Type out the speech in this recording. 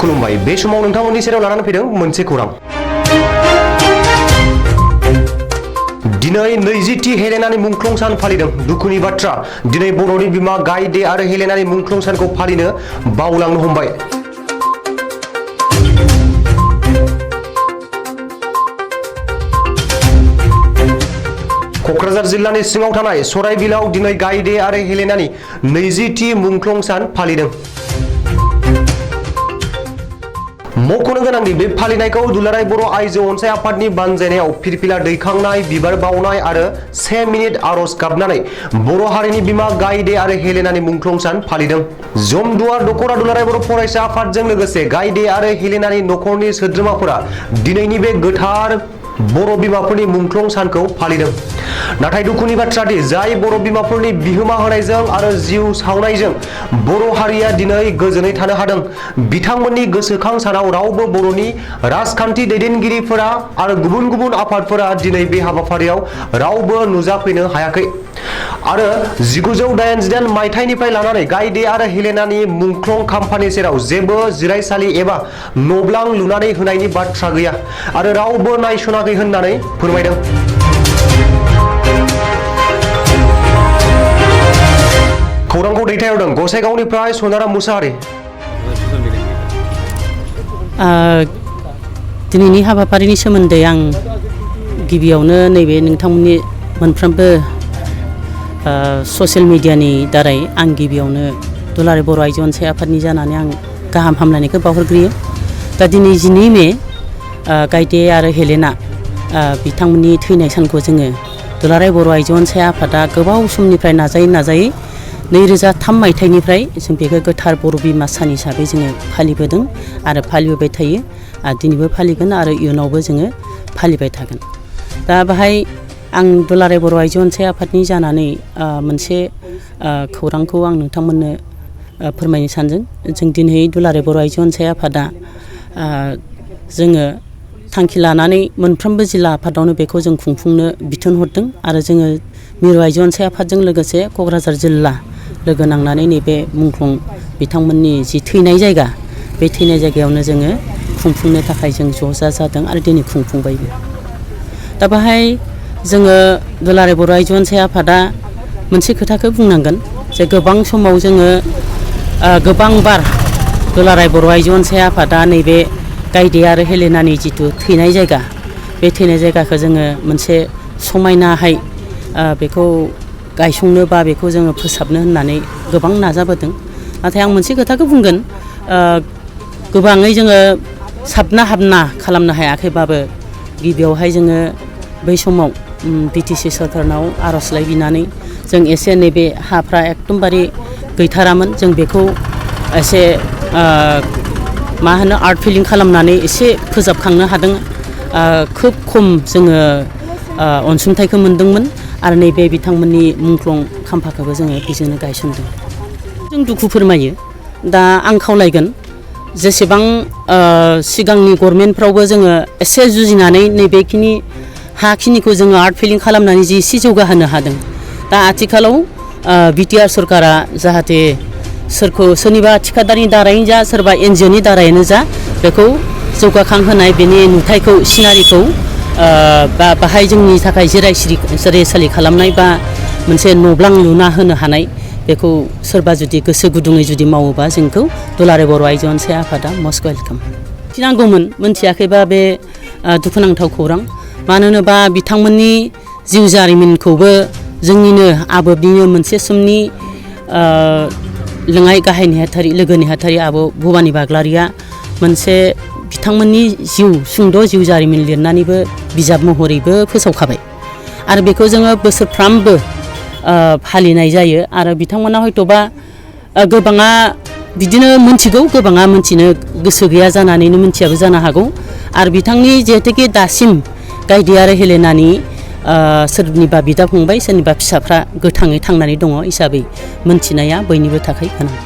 खुलुमबाय बे समाव नोंथांमोननि सेराव लानानै फैदों मोनसे खौरां। दिनै 20थि हेलेनानि मुंख्लं सान फालिदों। दुखुनि बाथ्रा दिनै बर'नि बिमा गाइ डे आरो हेलेनानि मुंख्लं सानखौ फालिनो बावलांनो हमबाय। क'क्राझार जिल्लानि सिङाव थानाय सराइबिलाव दिनै गाइ डे आरो हेलेनानि 20थि मुंख्लं सान फालिदों। मख'नो गोनांदि बे फालिनायखौ दुलाराय बर' आइजो अनसाय आफादनि बानजायनायाव फिरफिला दैखांनाय, बिबार बावनाय आरो 1 मिनिट आर'ज गाबनानै बर' हारिनि बिमा गाइ डे आरो हेलेनानि मुंख्लं सान फालिदों। जमदुवार दख'रा दुलाराय बर' फरायसा आफादजों लोगोसे गाइ डे आरो हेलेनानि नखरनि सोद्रोमाफोरा दिनैनि बे गोथार बर' बिमाफोरनि मुंख्लं सानखौ फालिदों। नाथाय दुखुनि बाथ्रा दि जाय बर' बिमाफोरनि बिहोमा होनायजों आरो जिउ सावनायजों बर' हारिया दिनै गोजोनै थानो हादों, बिथांमोननि गोसोखां सानाव रावबो बर'नि राजखान्थि दैदेनगिरिफोरा आरो गुबुन गुबुन आफादफोरा दिनै बे हाबाफारियाव रावबो नुजाफैनो हायाखै। आरो 1989 मायथाइनिफ्राय लानानै गाइ डे आरो हेलेनानि मुंख्लं खाम्फानि सेराव जेबो जिरायसालि एबा न'ब्लां लुनानै होनायनि बाथ्रा गैया आरो रावबो नायसनाखै होननानै फोरमायदों। खौरांखौ दैथायहरदों गसाइगावनिफ्राय सनाराम मुसाहारि। दिनैनि हाबाफारिनि सोमोन्दै आं गिबियावनो नैबे नोंथांमोननि मोनफ्रोमबो ससियेल मिडियानि दारै आं गिबियावनो दुलाराय बर' आइजो अनसाय आफादनि जानानै आं गाहाम हामलायनायखौ बावहरग्रोयो। दा दिनै 12 मे गाइ डे आरो हेलेना बिथांमोननि थैनाय सानखौ जोङो दुलाराय बर' आइजो अनसाय आफादा गोबाव समनिफ्राय नाजायै 2003 मायथाइनिफ्राय जों बेखौ गोथार बर' बिमा सान हिसाबै जोङो फालिबोदों आरो फालिबोबाय थायो। दिनैबो फालिगोन आरो इयुनावबो जोङो फालिबाय थागोन। दा बाहाय आं दुलाराय बर' आइजो अनसाय आफादनि जानानै मोनसे खौरांखौ आं नोंथांमोननो फोरमायनो सानदों। जों दिनै दुलाराय बर' आइजो अनसाय आफादा जोङो थांखि लानानै मोनफ्रोमबो जिल्ला आफादावनो बेखौ जों खुंफुंनो बिथोन हरदों आरो जोङो मिरु आइजो अनसाय आफादजों लोगोसे क'क्राझार जिल्ला लोगो नांनानै नैबे मुंख्लं बिथांमोननि जि थैनाय जायगा, बे थैनाय जायगायावनो जोङो खुंफुंनो थाखाय जों ज' जादों आरो दिनै खुंफुंबायबो। दा बाहाय जोङो दुलाराय बर' आइजो अनसाय आफादा मोनसे खोथाखौ बुंनांगोन जे गोबां समाव जोङो गोबां बार दुलाराय बर' आइजो अनसाय आफादा नैबे गाइ डे आरो हेलेनानि जिथु थैनाय जायगा, बे थैनाय जायगाखौ जोङो मोनसे समायनाहाय बेखौ गायसंनो बा बेखौ जोङो फोसाबनो होननानै गोबां नाजाबोदों। नाथाय आं मोनसे खोथाखौ बुंगोन, गोबाङै जोङो साबना हामना खालामनो हायाखैबाबो गिबियावहाय जोङो बै समाव BTC सरकारनाव आर'जलाइ बिनानै जों एसे नैबे हाफ्रा एकदमबारे गैथारामोन, जों बेखौ एसे आर्ट फिलिं खालामनानै एसे फोजाबखांनो हादों। खोब खम जोङो अनसुंथाइखौ मोनदोंमोन आरो नैबे बिथांमोननि मुंख्लं खाम्फाखौबो जोङो बेजोंनो गायसनदों। जों दुखु फोरमायो। दा आं खावलायगोन जेसेबां सिगांनि गभर्नमेन्टफ्रावबो जोङो एसे जुजिनानै नैबेखिनि हाखिनिखौ जोङो आर्ट फिलिं खालामनानै जि एसे जौगाहोनो हादों। दा आथिखालाव BTR सरकारा जाहाथे सोरनिबा थिखादारनि दारैनो जा सोरबा NGOनि दारैनो जा बेखौ जौगाखांहोनाय बेनि नुथायखौ सिनारिखौ बाहाय जोंनि थाखाय जिरायसालि खालामनाय बा मोनसे न'ब्लां लुना होनो हानाय, बेखौ सोरबा जुदि गोसो गुदुङै जुदि मावोबा जोंखौ दुलाराय बर' आइजो अनसाय आफादा मस्ट वेलकाम। मिथिनांगौमोन, मोनथियाखैबा बे दुखुनांथाव खौरां। मानो होनोबा बिथांमोननि जिउ जारिमिनखौबो जोंनिनो आबोबनिनो मोनसे समनि लेङाइ गाहाय नेहाथारि लोगो नेहाथारि आब' भबानि बाग्लारिया मोनसे बिथांमोननि सुंद' जिउ जारिमिन लिरनानैबो बिजाब महरैबो फोसावखाबाय आरो बेखौ जोङो बोसोरफ्रामबो फालिनाय जायो। आरो बिथांमोना हयथ'बा गोबाङा बिदिनो मोनथिगौ, गोबाङा मोनथिनो गोसो गैया जानानैनो मोनथियाबो जानो हागौ। आरो बिथांनि जिहेतुके दासिम गाइ डे आरो हेलेनानि सोरनिबा बिदा फंबाय सोरनिबा फिसाफ्रा गोथाङै थांनानै दङ हिसाबै मोनथिनाया बयनिबो थाखाय गोनां।